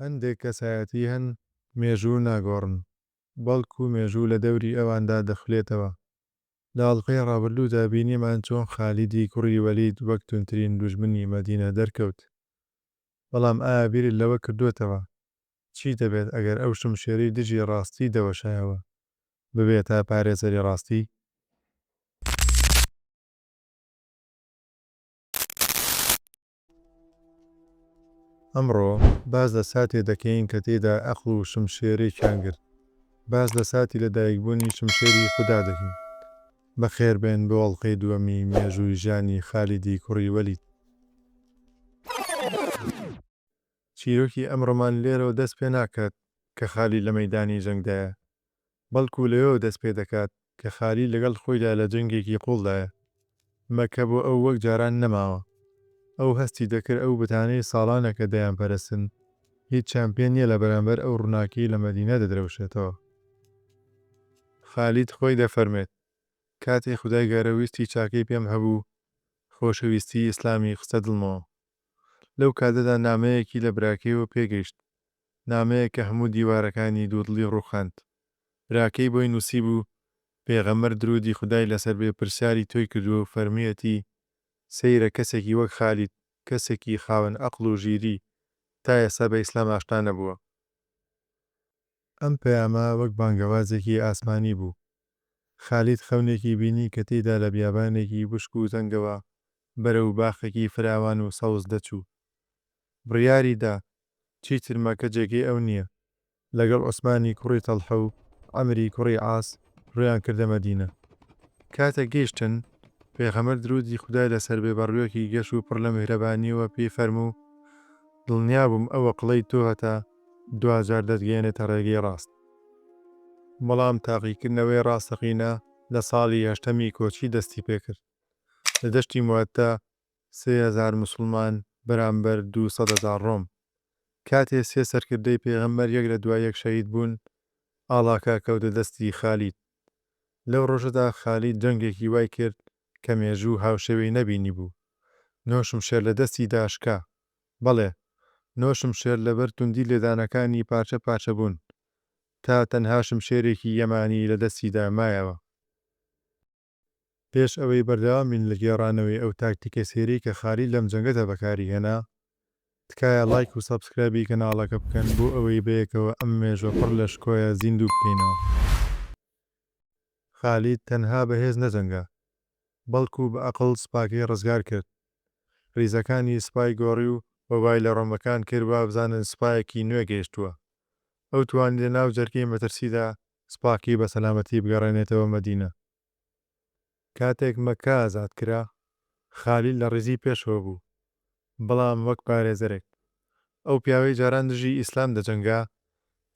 هەندێک کەسایەتی هەن مێژوو ناگۆڕن، بەڵکو مێژوو لە دەوری ئەواندا دەخولێتەوە. لە ئەڵقەی ڕابردوودا بینیمان چۆن خالیدی کوڕی وەلید وەک توندترین دوژمنی مەدینە دەرکەوت. بەڵام ئایا بیرت لەوە کردووەتەوە چی دەبێت ئەگەر ئەو شمشێرەی دژی ڕاستی دەوەشایەوە ببێتە پارێزەری ڕاستی؟ ئەمڕۆ باس لە ساتێ دەکەین کە تێیدا ئەقڵ و شمشێرێکیان گرت. باس لە ساتی لەدایکبوونی شمشێری خودا دەکەین. بەخێربێن بۆ ئەڵقەی دووەمی مێژووی ژیانی خالیدی کوڕی وەلید. چیرۆکی ئەمڕۆمان لێرەوە دەست پێ ناکات کە خالید لە مەیدانی جەنگدایە، بەڵکو لەوێوە دەست پێ دەکات کە خالید لەگەڵ خۆیدا لە جەنگێکی قوڵدایە. مەککە بۆ ئەو وەک جاران نەماوە. ئەو هەستی دەکرد ئەو بتانەی ساڵانێکە دەیانپەرستن، هیچیان پێ نییە لە بەرامبەر ئەو ڕووناکیەی لە مەدینە دەدرەوشێتەوە. خالید خۆی دەفەرموێت، کاتێ خودای گەورە ویستی چاکەی پێم هەبوو، خۆشەویستیی ئیسلامی خستە دڵمەوە. لەو کاتەدا نامەیەکی لە براکەیەوە پێگەیشت، نامەیەک کە هەموو دیوارەکانی دوودڵی ڕووخاند. براکەی بۆی نووسیبوو، پێغەمبەر دروودی خودای لەسەر بێ پرسیاری تۆی کردووە و فەرموویەتی، سەیرە کەسێکی وەک خالید، کەسێکی خاوەن ئەقڵ و ژیری، تا ئێستا بە ئیسلام ئاشنا نەبووە. ئەم پەیامە وەک بانگەوازێکی ئاسمانی بوو. خالید خەونێکی بینی کە تێیدا لە بیابانێکی وشک و تەنگەوە بەرەو باخێکی فراوان و سەوز دەچوو. بڕیاری دا چیتر مەککە جێگەی ئەو نییە. لەگەڵ عوسمانی کوڕی تەڵحە و عەمری کوڕی عاس ڕوویان کردە مەدینە. کاتێک گەیشتن، پێغەمبەر دروودی خودای لەسەر بێ بە ڕوویەکی گەش و پڕ لە میهرەبانییەوە پێی فەرموو، دڵنیا بووم ئەو ئەقڵەی تۆ هەتە دواجار دەتگەیەنێتە ڕێگەی ڕاست. بەڵام تاقیکردنەوەی ڕاستەقینە لە ساڵی هەشتەمی کۆچی دەستی پێکرد. لە دەشتی موئتە 3000 موسڵمان بەرامبەر 200 هەزار ڕۆم. کاتێ سێ سەرکردەی پێغەمبەر یەک لە دوای یەک شەهید بوون، ئاڵاکە کەوتە دەستی خالید. لەو ڕۆژەدا خالید جەنگێکی وای کرد کە مێژوو هاوشێوەی نەبینیبوو. نۆ شمشێر لە دەستیدا شکا. بەڵێ، نۆ شمشێر لەبەر توندی لێدانەکانی پارچە پارچە بوون، تا تەنها شمشێرێکی یەمانی لە دەستیدا مایەوە. پێش ئەوەی بەردەوام بین لە گێڕانەوەی ئەو تاکتیکە سەیرەی کە خالید لەم جەنگەدا بەکاری هێنا، تکایە ڵایک و subscribe ی کەناڵەکە بکەن بۆ ئەوەی بەیەکەوە ئەم مێژوە پڕ لە شکۆیە زیندوو بکەینەوە. خالید تەنها بە هێز نەجەنگا، بەڵکو بە ئەقڵ سوپاکەی ڕزگار کرد. ڕیزەکانی سوپای گۆڕی و وای لە ڕۆمەکان کرد وابزانن سوپایەکی نوێ گەیشتووە. ئەو توانی لە ناو جەرگەی مەترسیدا سوپاکەی بە سەلامەتی بگەڕێنێتەوە مەدینە. کاتێک مەککە ئازاد کرا، خالید لە ڕیزی پێشەوە بوو، بەڵام وەک پارێزەرێک. ئەو پیاوەی جاران دژی ئیسلام دەجەنگا،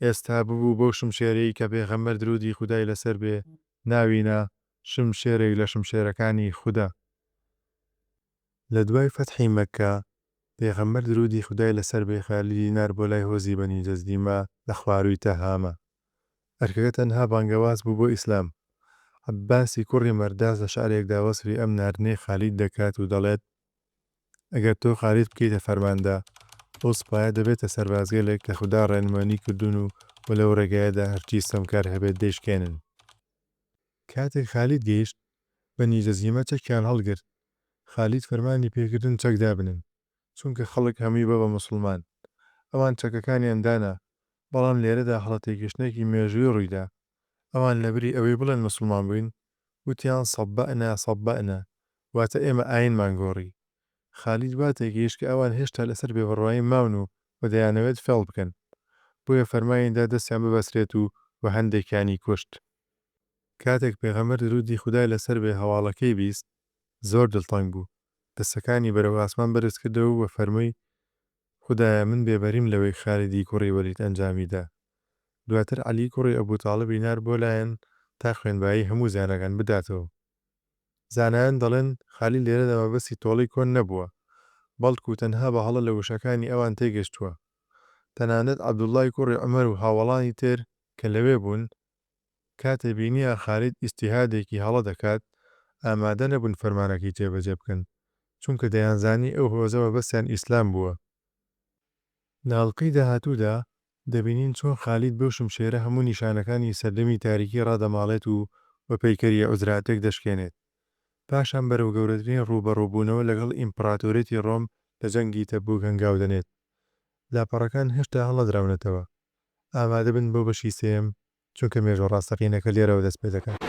ئێستا ببوو بەو شمشێرەی کە پێغەمبەر دروودی خودای لەسەر بێ ناوی نا شمشێرێک لە شمشێرەکانی خودا. لە دوای فەتحی مەککە، پێغەمبەر دروودی خودای لەسەر بێ خالیدی نارد بۆ لای هۆزی بەنی جەزیمە لە خوارووی تەهامە. ئەرکەکە تەنها بانگەواز بوو بۆ ئیسلام. عەبباسی کوڕی مەرداس لە شعرێکدا وەسفی ئەم ناردنەی خالید دەکات و دەڵێت، ئەگەر تۆ خالید بکەیتە فەرماندە، ئەو سوپایە دەبێتە سەربازگەلێک کە خودا ڕێنموێنی کردوون و و لەو ڕێگایەدا هەرچی ستەمکار هەبێت دەیشکێنن. کاتێک خالید گەیشت، بەنی جەزیمە چەکیان هەڵگرت، خالید فەرمانی پێکردن چەک دابنێن، چونکە خەڵک هەمووی بە بە موسڵمان. ئەوان چەکەکانیان دانا، بەڵام لێرەدا هەڵەتێگەشتنێکی مێژووی ڕوویدا، ئەوان لەبری ئەوەی بڵێن موسڵمان بووین، وتیان صبئنا صبئنا، واتە ئێمە ئایینمان گۆڕی. خالید وا تێگەیشت کە ئەوان هێشتا لەسەر بێبڕوایی ماون و و دەیانەوێت فێڵ بکەن. بۆیە فەرمانی دا دەستیان ببەسترێت و و هەندێکیانی کوشت. کاتێک پێغەمبەر درودی خودای لەسەر بێ هەواڵەکەی بیست، زۆر دڵتەنگ بوو. دەستەکانی بەرەو ئاسمان بەرز کردەوە و فەرمووی، خودایە من بێبەریم لەوەی خالیدی کوڕی وەلید ئەنجامی دا. دواتر عەلی کوڕی ئەبو تاڵبی نارد بۆ لایان تا خوێنبایی هەموو زیانەکان بداتەوە. زانایان دەڵێن خالید لێرەدا مەبەستی تۆڵەی کۆن نەبووە، بەڵکو تەنها بە هەڵە لە وشەکانی ئەوان تێگەشتووە. تەنانەت عەبدوڵڵای کوڕی عومەر و هاوەڵانی تر کە لەوێ بوون، کاتێ بینییان خالید ئیجتیهادێکی هەڵە دەکات، ئامادە نەبوون فەرمانەکەی جێبەجێ بکەن، چونکە دەیانزانی ئەو هۆزە مەبەستیان ئیسلام بووە. لە ئەڵقەی داهاتوودا، دەبینین چۆن خالید بەو شمشێرە هەموو نیشانەکانی سەردەمی تاریکی ڕادەماڵێت و و پەیکەری عوزرا تێکدەشکێنێت. پاشان بەرەو گەورەترین ڕووبەڕووبوونەوە لەگەڵ ئیمپڕاتۆریەتی ڕۆم لە جەنگی تەبوک هەنگاو دەنێت. لاپەڕەکان هێشتا هەڵنەدراونەتەوە. ئامادەبن بۆ بەشی سێیەم، چونکە مێژووە ڕاستەقینەکە لێرەوە دەست پێدەکات.